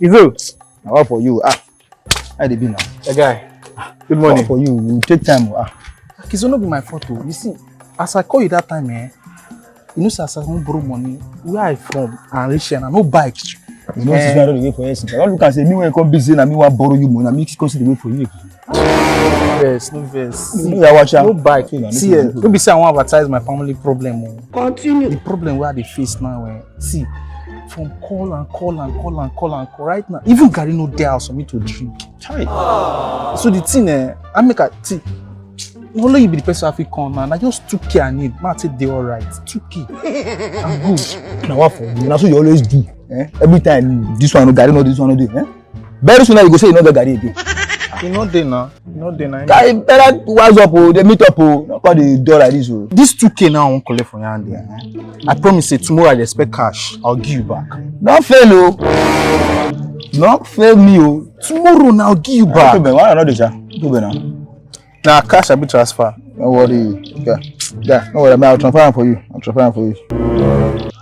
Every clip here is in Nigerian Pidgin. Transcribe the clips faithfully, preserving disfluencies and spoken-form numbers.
Kizo. Na what for you? Ah, how dey be now? Hey, guy. Good morning. What for you? You take time. Ah. Kizo, no be my fault o. You see, as I call you that time, eh, you know say as I wan borrow money, where I from and reach here, I no bike. You know, since I don dey wait for you, since I don look and say, me when I come busy, na me wan borrow you money, na me come see the way for you. Vex, no vex. No, yeah, watch out. No bike. See, eh, no be say I wan advertise my family problem o. Continue. The problem wey I dey face now, eh, see, from call and call and call and call and call right now, even garri no dey house for me to drink. Chai. So the thing, eh, I make a see. Na only you be the person I fit call now. Na just two K I need. Ma take dey alright. Two K. I'm good. Na what for you? Na so you always do. Eh? Every time, this one no garri, no this one no dey. Eh? Very soon now you go say you no get garri again. You no dey now. You no dey now. Guy, better wise up o. Dey meet up o. No call the door like this o. This two K now I wan collect from your hand, eh? I promise say tomorrow I dey expect cash. I'll give you back. No fail o. No fail me o. Tomorrow now I'll give you back. No problem. Why not dey sha? No problem now. Na cash abi transfer? No worry. Yeah. Yeah, no worry. I'll transfer am for you. I'll transfer am for you.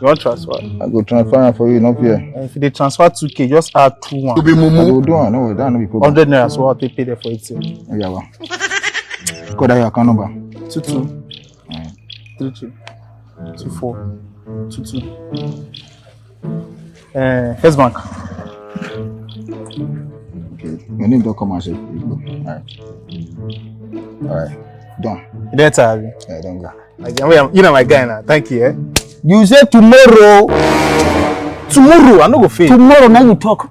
You wan transfer? I go transfer am for you, no fear. Eh, if you dey transfer two K, just add two one. You be mumu. I go do am, no worry. That no be problem. Hundred naira, so I'll take pay there for A T M. Oh, yeah, well. Call that your account number. Two two three two two four two two. Eh, First Bank. Okay. Your name don come out, sef. All right. All right. Done. You don enter, abi? Yeah, don go. Like, I mean, you know my guy now. Thank you, eh? You say tomorrow. Tomorrow, I no go fail. Tomorrow, now you talk.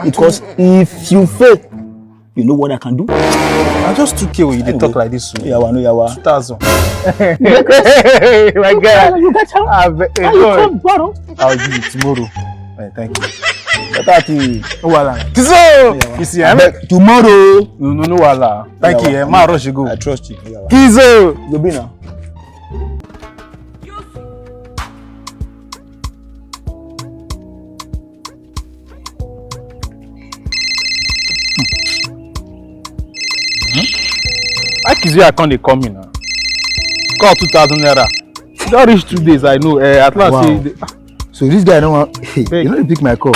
Because if you fail, you know what I can do? I just two K wey you dey talk like this. So. Yawa, no yawa. Two thousand. My guy. You get am? I be- Why you God. Come borrow? I'll give you tomorrow. Eh, thank you. Better to you. No wahala. Kizo! Yeah, you see, I beg tomorrow. No, no, no wahala. Thank you. Eh, ma rush you go. I trust you. Yeah, Kizo! You be now. Why Kizuya come dey call me now? Call two thousand naira. E don reach two days, I know. Eh, at last, wow. Say, so this guy no wan. Hey, you no dey pick my call.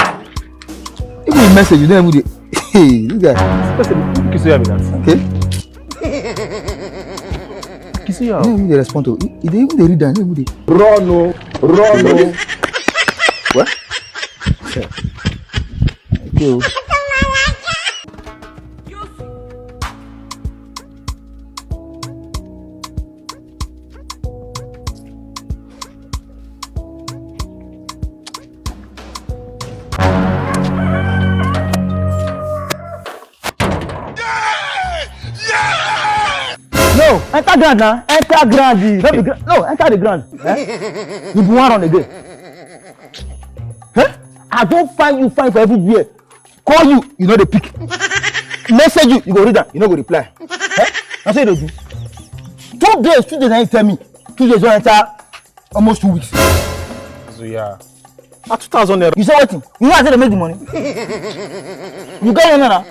Even the message, you don't even dey. Hey, this guy. Kizuya be that. Okay. Kizuya. You no even dey respond to. He, he dey even dey read am. No even dey. Run o, run o. What? Okay o. No, enter ground now. Enter ground. No, be gra- no, enter the ground. Eh? You go wan run again. Eh? I don find you, find for everywhere. Call you, you no dey pick. Message you, you go read am, you no go reply. Eh? Na so you dey do. Two days, two days, na you tell me. Two days don enter almost two weeks. So yeah. Na two thousand naira. You say wetin? You know as I dey make the money? You get your naira?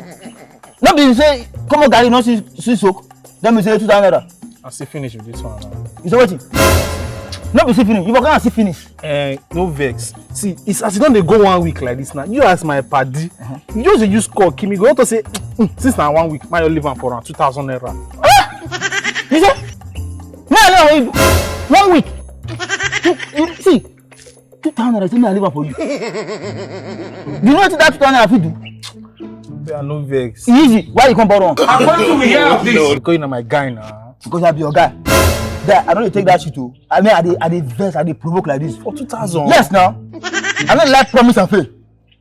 No be say come on, garri, no see, see soak. Then me say two thousand naira. I still finish with this one now. You say wetin? No be see finish. You for come and see finish. Eh, no vex. See, it's as you don dey go one week like this now. You as my paddy, you just dey use call kill me. Go to say, "Mm, since na one week, man, you leave am for around two thousand naira." You say, me alone, one week. You, you see, two thousand naira, say me I leave am for you. You know wetin that two thousand naira fit do? Yeah, no vex. Easy. Why you come borrow am? According to we hear of this. Because you na my guy now. Because I be your guy. Guy, I no dey take that shit o. I mean, I dey, I dey vex, I dey provoke like this. For two thousand? Yes, now. I no like promise and fail.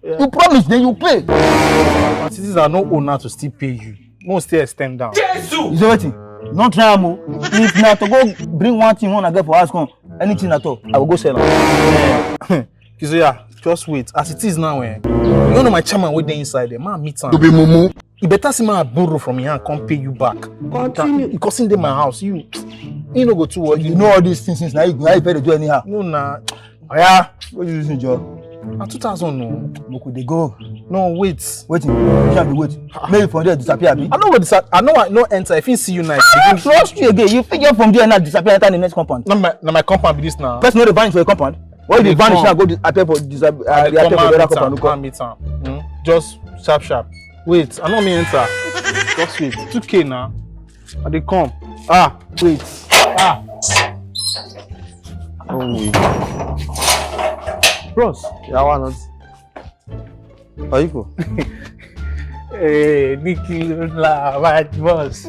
Yeah. You promise, then you pay. But citizens are no owner to still pay you. Mo still extend down. Jesus! You say wetin? No try am o. If na to go bring one thing wey I get for house come, anything at all, I go go sell am. Kizoya, just wait. As it is now, eh, you no know my chairman wey dey inside there. Man, meet am. You be mumu. E better say man I borrow from him hand come pay you back. Continue. Because him dey my house, you, you no go too worry. You know all these things since now you, now you better do anyhow. No, na. Oya, what you using, Joe? Na two thousand, no. Make we dey go. No, wait. Wetin? You shall be wait. Maybe from there disappear, abi? I no go disappear. I no, I no enter. If he see you now, I don't trust you again. You fit get from there now disappear enter the next compound. Na my, na my compound be this now. Person no dey find for your compound. Why you dey vanish now? Go dis appear for dis uh, I dey appear come for and whether meet cup am. and no Come come. Meet am. Hmm? Just sharp sharp. Wait, I no mean enter. Just wait. Two K na. I dey come. Ah, wait. Ah. Oh wait. Bros. Yawa not. Oyiko. Hey, Nicky Lula, my boss.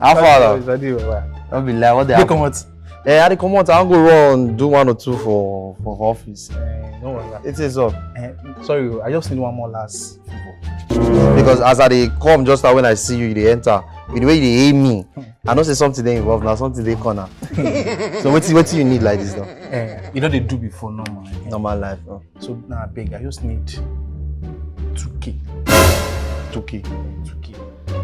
How far now? Sorry, sorry, baba. Don't be lie. What they Dey happen? Comot. Eh, I dey comot. I wan go run do one or two for for, for office. Eh, no wahala. It is up. Eh, sorry, I just need one more last favor. Because as I dey come just now when I see you, you dey enter. With the way you dey hail me, I know say something dey involved now. Something dey corner. So wetin wetin you need like this now? Eh, you know they do before normal. Eh? Normal life. No? So now I beg, I just need two K. Two K. Two K.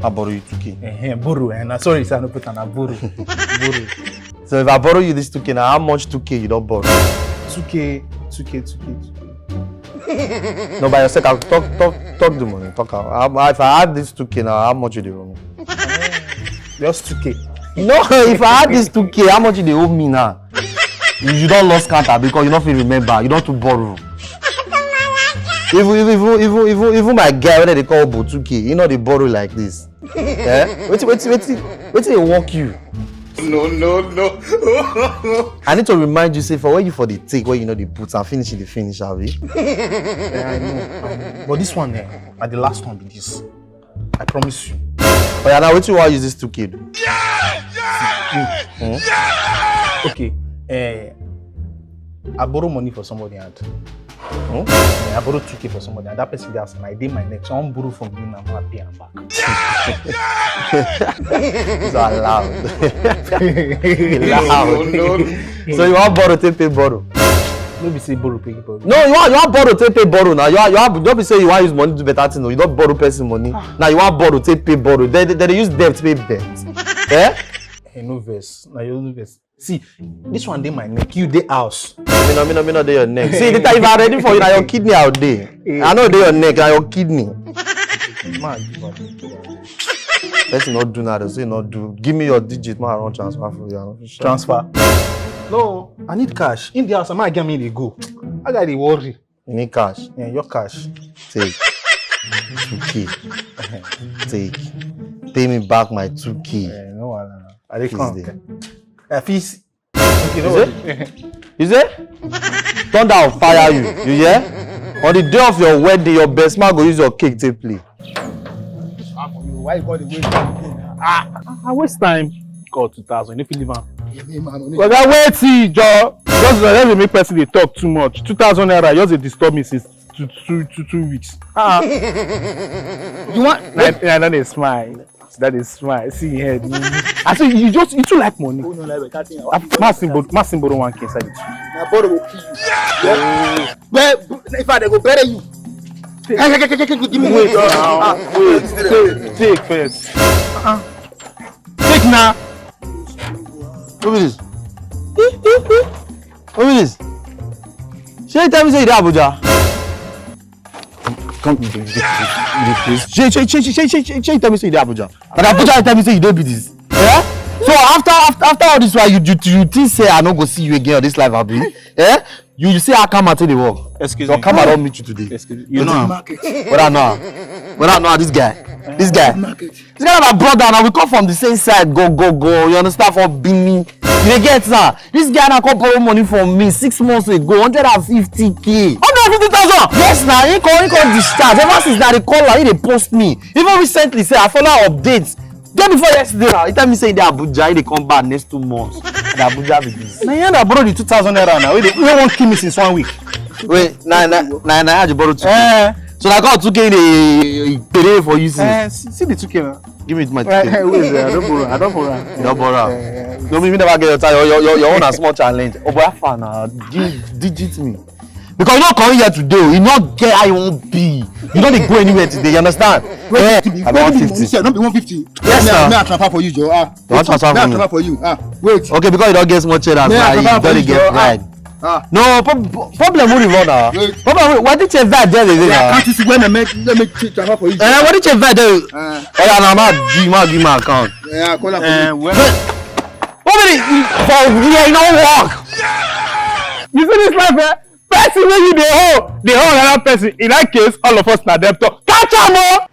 I borrow you two K. Eh, eh, borrow, eh? Na sorry, sir, no put on a borrow. Borrow. So if I borrow you this two K now, how much two K you don borrow? Two K, two K, two K, two K. No, by yourself, I'll talk talk talk the money. Talk am. How- If I add this two K now, how much you dey owe me? Just two K. No, if I add this two K, how much you dey owe me now? You, you don lost counter because you no fit remember. You don too borrow. Even even even even even even my guy wey dem dey call Obo two K, he no dey borrow like this. Eh? Wetin wetin wetin wetin dey work you? No, no, no. I need to remind you say for where you for the take where you know the put and finish the finish abi. Yeah, I know, I know. But this one, eh, na the last one be this. I promise you. Oya now wetin you wan use this two K do? Okay. Eh, I borrow money for somebody and Hmm? eh, I borrow two K for somebody and that person dey outside. I dey my neck, so I wan borrow from you now. I pay am back. It's allowed. Allowed. So you wan borrow take pay borrow? No be say borrow pay borrow. No, you wan you wan borrow take pay borrow now. You wan you wan no be say you wan use money do better thing o. You don borrow person money. Now you wan borrow take pay borrow. They they, they dey use debt pay debt. Eh? Hey, no vex. Na your own vex. See, this one dey my neck. You dey house. Me no me no me no dey your neck. See the time if I ready for you na your kidney I dey. I no dey your neck na your kidney. Man, give am. Person no do na dey say no do. Give me your digit ma I run transfer for you. I no fit shout. Transfer. No, I need cash. In the house, am I get me dey go? I got dey worry. You need cash. Yeah, your cash. Take. Two K. Take. Pay me back my two K. Eh, no wahala. I dey Kiss come. dey. I fit. Okay, no Is worry. You say? Thunder will fire you. You hear? On the day of your wedding, your best man go use your cake take play. Why you call the way? Ah, I waste time. Call two thousand. If you leave am. give me my money. But I wait see, Joe. Just let me make person dey talk too much. Two thousand naira just dey disturb me since two two two two weeks. Ah. You want? I, I don dey smile. That is smile. See him head. I say you just you too like money. Who no like better thing? Masin borrow one K inside it. My borrow will kill you. Well, if I dey go bury you. Give me Wait money. now. Wait. Take, take first. Uh-uh. Take now. Who be this? Who be this? Shey you tell me say you dey Abuja? Come, please. Shey, shey, shey, shey, shey, shey, shey you tell me say you dey Abuja? Na Abuja you tell me say you dey be this. Eh? So after after after all this while you you you think say I no go see you again on this life abi? Eh? You you see how karma take dey work? Excuse Your me. Karma don meet you today. Excuse me. You know am. What I know? What I know? This guy. This guy. This guy na my brother na we come from the same side go go go you understand for Benin you dey get na this guy na come borrow money from me six months ago hundred and fifty k hundred and fifty thousand yes na he come he come discharge ever since na the caller he dey post me even recently sef I follow am update day before yesterday na he tell me say he dey Abuja he dey come back next two months na Abuja be this. Na here I borrow the two thousand naira now. Wey dey wey wan kill me since one week. Wait na na na na how you borrow two k Eh. So na come two k dey pay for you since. Eh, see see the two K na. Give me my Eh, eh, ticket. Wait, eh, I don borrow. I don borrow. You don borrow am. No, me never get your time. Your, your, your own na small challenge. Oh boy, how far na? Give digit me. Because you no come here today, oh, you no get how you wan be. You no dey go anywhere today, you understand? Yeah, I be one fifty. No be one fifty. Yes, Me, sir. me, I transfer for you, Joe. Ah, You wan transfer me, for I me? Transfer for you. Ah, wait. Okay, because you don get small chance, Me, na I you transfer for don dey you, get Joe. pride. Ah, No, prob- prob- problem no dey run na. Wait. Problem wey wetin change that there dey yeah, na. Can't you see when I make let me ch- transfer for you? Eh, wetin change that there? Ah, Oya na ma give ma give my account. yeah, call her for Eh, you. well, What be the for here e no work? You see this life, eh? Person wey you dey owe, dey owe another person. In that case, all of us na debtor. Catch am o!